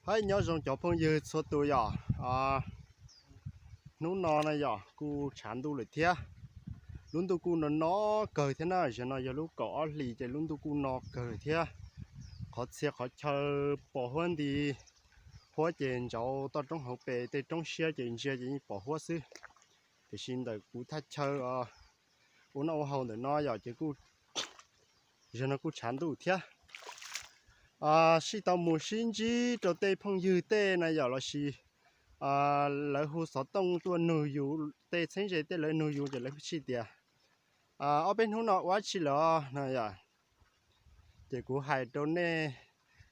Hais nyob zoo cov phooj ywg txhua tus yom. Hnub no na yom kuj tshav ntuj lawm thiab. Lub ntuj kuj no no kawg thiab na, zaum no yog lub kaum ob hlis ces lub ntuj kuj no kawg thiab. Qhov txhia qhov chaw pos huab nti, huab ces ntsauv toj roob hauv pes, tej roob siab ces ntsia ces yeej pom huab xwb. Tiam sis ntawm kuv thaj chaw ua noj ua haus ntawm no yom ces kuj, zaum no kuj tshav ntuj thiab. Sib tau mus sib ntsib rau tej phooj ywg tej na yom, lossis lawv hu xov tooj tuaj nug yus, tej txheeb ze tej lawv nug yus ces lawv sib tias, ob peb hnub no ua dab tsi lawm na yom. Ces kuv hais rau nej,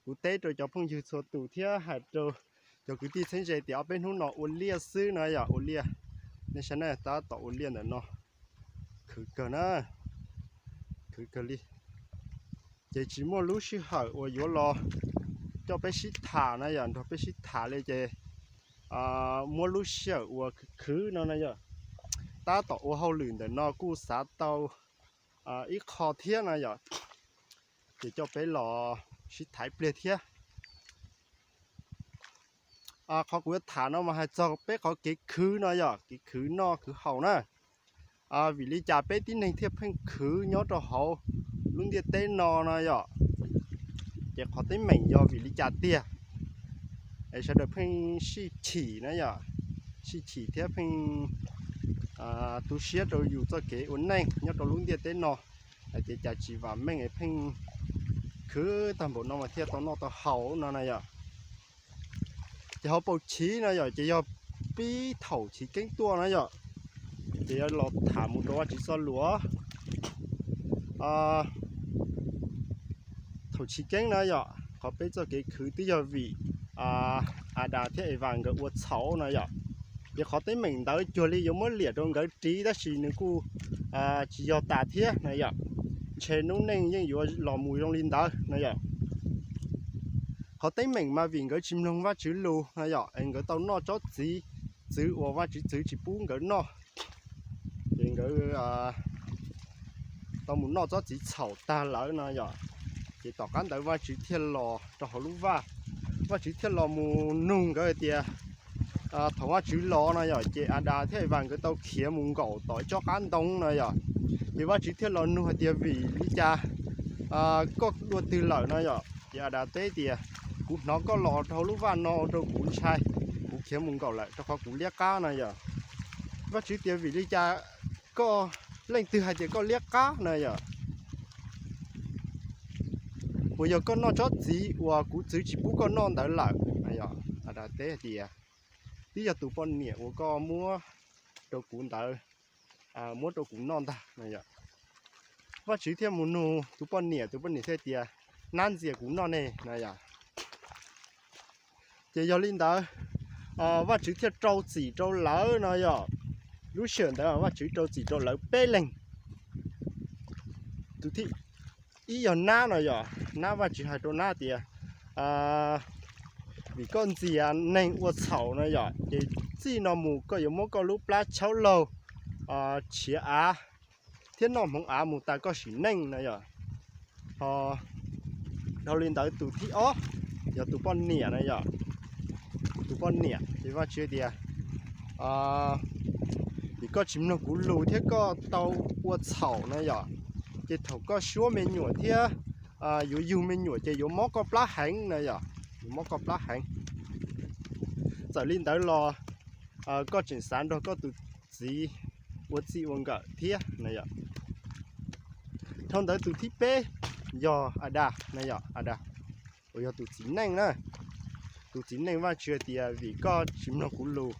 kuv teb rau cov phooj ywg txhua tus thiab hais rau cov kwv tij txheeb ze tias ob peb hnub no ua liaj xwb na yom, ua liaj. Nej saib na, tab tom ua liaj ntawm no, khwv kawg na, khwv kawg li. Ces tsis muaj lub sij hawm uas yuav los coj peb sib tham na yom, nrog peb sib tham li ces muab lub sij hawm uas khwv khwv no na yom. Tab tom ua hauj lwm ntawm no kuj xav tau ib qho thiab na yom, ces coj peb los sib tham ib pliag thiab. Qhov kuv yuav tham no mas hais txog peb qhov kev khwv no yom, kev khwv noj khwv haus na. Vim li cas peb tib neeg thiaj pheej khwv nyob rau hauv lub ntiaj teb no na yom? Ces qhov teeb meem yog vim li cas tiag? Es sawv daws pheej sib chim na yom, sib chim thiab pheej tu siab rau yus txoj kev ua neej nyob rau lub ntiaj teb no, hais tias cas tsis vam meej es pheej khwv tag npaum no mas thiaj tau noj tau haus no na yom. Ces hauv paus chiv no yom ces yog pib thaum chiv keeb tuaj na yom, ces yuav los tham mus rau Vajtswv txoj lus. Thaum chiv keeb na yom, qhov peb txoj kev khwv twb yog vim Adas thiab Evas nkawd ua txhaum na yom. Ces qhov teeb meem ntawd cuag li yuav muab liam rau nkawd ris tab sis nws kuj tsis yog tas thiab na yom, ntshe hnub neej yeej yuav los mus zoo li ntawd na yom. Qhov teeb meem mas vim nkawd tsis mloog Vajtswv lus na yom, es nkawd tau noj tsob txiv txwv uas Vajtswv txwv tsis pub nkawd noj. Ces nkawd tau mus noj tsob txiv txhaum tag lawm no yom. Ces tom qab ntawd Vajtswv thiaj los rau hauv lub vaj, Vajtswv thiaj los mus nug nkawd hais tias, thaum Vajtswv los no yom, ces Adas thiab Evas nkawd tau khiav mus nkaum tom ib tsob qab ntoo no yom. Ces Vajtswv thiaj los nug hais tias vim li cas koj dua twg lawm no yom. Ces Adas teb tias, kuv hnov koj los rau hauv lub vaj no ua rau kuv ntshai, kuv khiav mus nkaum lawm rau qhov kuv liab qab no yom. Vajtswv tias vim li cas koj, leej twg hais tias koj liab qab na yom? Puas yog koj noj tsob txiv uas kuv txwv tsis pub koj noj ntawd lawm? Adas teb tias, twb yog tus poj niam uas koj muab rau kuv ntawd, muab rau kuv noj ntag na yom. Vajtswv thiaj mus nug tus poj niam, tus poj niam thiaj tias, nab ntxias kuv noj ne na yom. Ces yog li ntawd, Vajtswv thiaj rau txim rau lawv no yom. Lub sij hawm ntawd Vajtswv rau txim rau lawv peb leeg. Tus thib ib yog nab no yom, nab Vajtswv hais rau nab tias, vim koj ntxias neeg ua txhaum no yom, ces txij no mus koj yuav muab koj lub plab tshaub laug tshiav av thiab noj hmoov av mus tas koj sim neej no yom. Ho dhau li ntawd tus thib ob yog tus poj niam na yom. Tus poj niam ces Vajtswv tias, vim koj tsis mloog kuv lus thiab koj tau ua txhaum na yom, ces thaum koj suab me nyuam thiab yuav yug me nyuam ces yuav mob koj plab heev na yom, yuav mob koj plab heev. Txawm li ntawd los koj tseem xav nrog koj tus txiv ua txij ua nkawm thiab na yom. Dhau ntawd tus thib peb yog Adas na yom, Adas uas yog tus txiv neej na. Tus txiv neej Vajtswv tias vim koj tsis mloog kuv lus,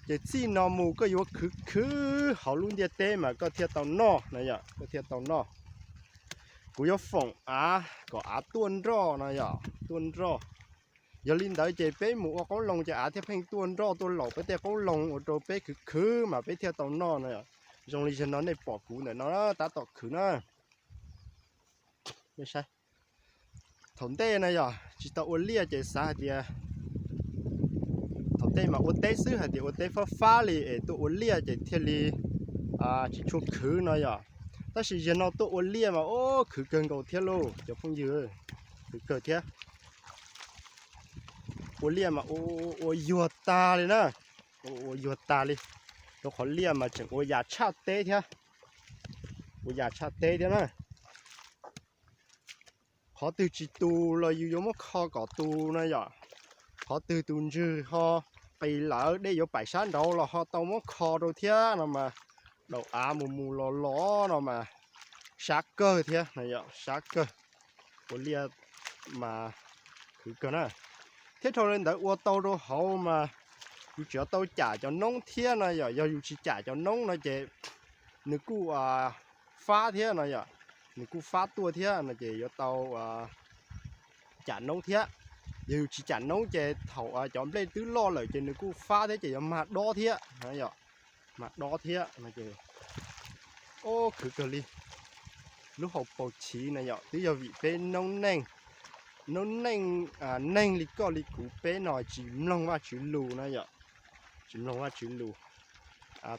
ces txij no mus koj yuav khwv khwv hauv lub ntiaj teb mas koj thiaj tau noj na yom, koj thiaj tau noj. Kuv yuav foom av kom av tuaj nroj no yom, tuaj nroj. Yog li ntawd ces peb mus ua qoob loo ces av thiaj pheej tuaj nroj tuaj laum peb tej qoob loo ua rau peb khwv khwv mas peb thiaj tau noj no. Zoo li zaum no nej pom kuv ntawm no tab tom khwv na. Thaum ntej na yom tsis tau ua liaj ces xav hais tias, thaum ntej mas ua teb xwb hais tias ua teb fab fab li es tuaj ua liaj ces thiaj li tsis tshua khwv no yom. Tab sis zaum no tuaj ua liaj mas ua khwv kawg nkaus thiab lauj cov phooj ywg, khwv kawg thiab. ua liaj mas ua yuag tag li na, ua yuag tag li, rau qhov liaj mas tseem ua yam tshaj teb thiab, ua yam tshaj teb thiab na. Qhov twg tsis tus los yus yuav muab kho kom tus na yom. Qhov twg tus ntswg ho qis lawm dej yuav paim sab nraud los ho tau muab kho rau thiab no mas, daum av mus mus los los no mas sab kawg thiab no yom, sab kawg. Ua liaj mas khwv kawg na. Thiab dhau li ntawd ua tau rau hauv mas yus tseem yuav tau cam cov noob thiab no yom. Yog yus tsis cam cov noob no ces nws kuj fab thiab no yom, nws kuj fab tuaj thiab no ces yuav tau cam noob thiab. Yog yus tsis cam noob ces thaum cov nplej twb loj lawm ces nws kuj fab thiab ces yuav mag dob thiab, mag dob thiab no ces, o, khwv kawg li. Lub hauv paus chiv na yom, twb yog vim peb noob neej, noob neej, neeg li koj li kuv peb no tsis mloog Vajtswv lus na yom, tsis mloog Vajtswv lus,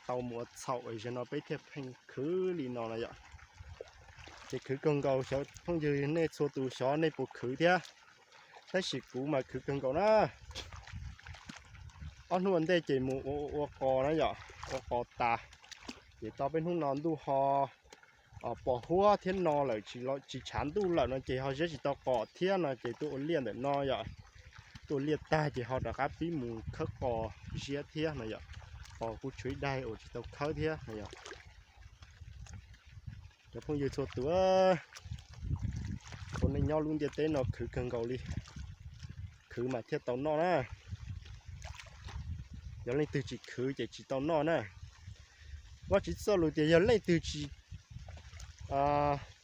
tau mus ua txhaum, zaum no peb thiaj pheej khwv li no na yom. Ces khwv kawg nkaus, xyov phooj ywg nej txhua tus xyov nej puas khwv thiab, tab sis kuv mas khwv kawg nkaus na. Ob hnub ua ntej ces mus ua, ua qos na yom, ua qos tas, ces tau peb hnub no ntuj ho pos huab thiab no lawm, tsis tshav ntuj lawm no ces ho ziab tsis tau qos thiab no ces tuaj ua liaj ntawm no yom. Tuaj ua liaj tag ces ho rov qab pib mus khawb qos ziab thiab no yom. Qos kuj tshuav ib daig uas tsis tau khawb thiab no yom. Cov phooj ywg txhua tus, ua neej nyob lub ntiaj teb no khwv kawg nkaus li, khwv mas thiaj tau noj na. Yog leej twg tsis khwv ces tsis tau noj na. Vajtswv txoj lus tias yog leej twg tsis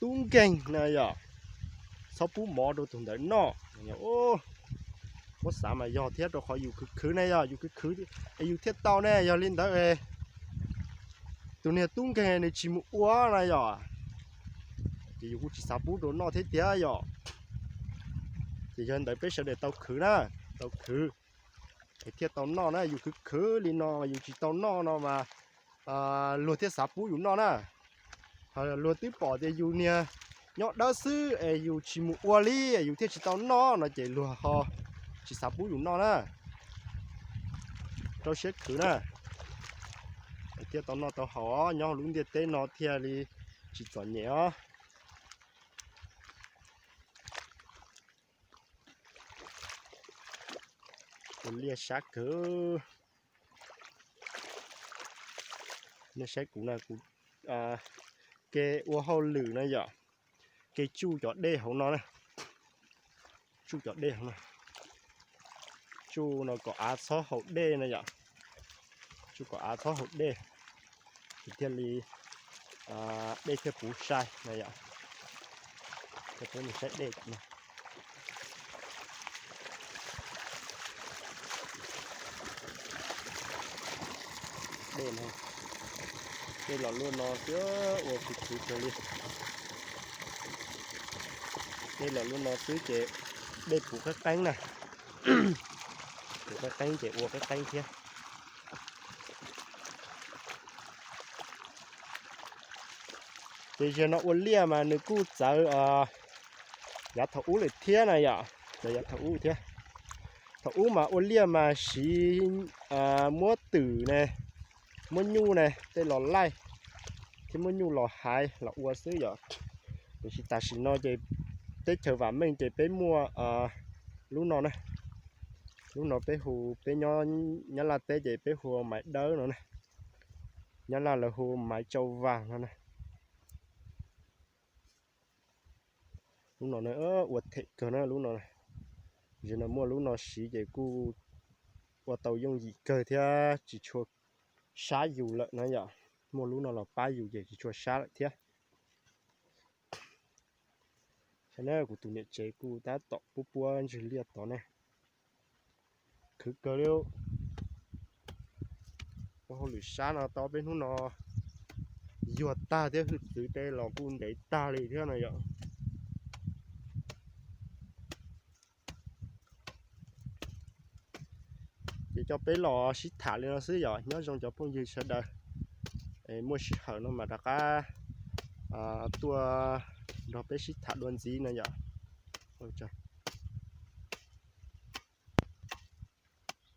tub nkeeg na yom, txhob pub mov rau tus ntawd noj. Muab xav mas yog thiab, rau qhov yus khwv khwv ne yom, yus khwv khwv es yus thiaj tau ne. Yog li ntawd tus niag tub nkeeg nws tsis mus ua na yom, ces yus kuj tsis xav pub rau noj thiab tiag yom. Ces yog ntawd peb sawv daws tau khwv na, tau khwv es thiaj tau noj na. Yus khwv khwv li no yus tsis tau noj no mas luag thiaj xav pub yus noj na. Ho luag twb pom tias yus niag nyob dawb xwb es yus tsis mus ua li, yus thiaj tsis tau noj no ces luag ho tsis xav pub yus noj na. Rau siab khwv na, thiaj tau noj tau haus os, nyob lub ntiaj teb no thiaj li tsis txom nyem os. Ua liaj sab kawg. Nej saib kuv na, kuv ke ua hauj lwm na yom, ke tsuj cov dej hauv no na, tsuj cov dej hauv no, tsuj no kom av txhob haus dej na yom, tsuj kom av txhob haus dej, ces thiaj li dej thiaj puv sai na yom. Peb mus saib dej no. Dej no, dej los luaj no xwb ua khwv khwv kawg li. Dej los luaj no xwb ces dej puv qeeb qeeb na, puv qeeb qeeb ces ua qeeb qeeb thiab. Ces zaum no ua liaj mas nws kuj txawv yav thaum ub lawm thiab na yom, txawv yav thaum ub thiab. Thaum ub mas ua liaj mas siv muab twm ne, muab nyuj ne tej los laij, thiab muab nyuj los haiv los ua xwb yom. Tiam sis tam sim no ces teb chaws vam meej ces peb muaj lub no na, lub no peb hu, peb nyob Nyab Laj teb ces peb hu maiv dawb no na, Nyab Laj lawv hu maiv tsau vas no na. Lub no ua them kawg na lub no. Zaum no muaj lub no siv ces kuj ua tau yooj yim kawg thiab tsis tshua sab yus lawm na yom. Muaj lub no los pab yus ces tsis tshua sab lawm thiab. Saib na, kuv tus niam tsev kuj tab tom puab puab ntswg liaj tod ne. Khwv kawg li. Ua hauj lwm sab no tau peb hnub no yuag tag thiab hwj txwv tej los kuj ntev tag li thiab no yom. Ces coj peb los sib tham li no xwb yom. Nyob zoo cov phooj ywg sawv daws, muaj sij hawm no mas rov qab tuaj nrog peb sib tham dua ntxiv no yom.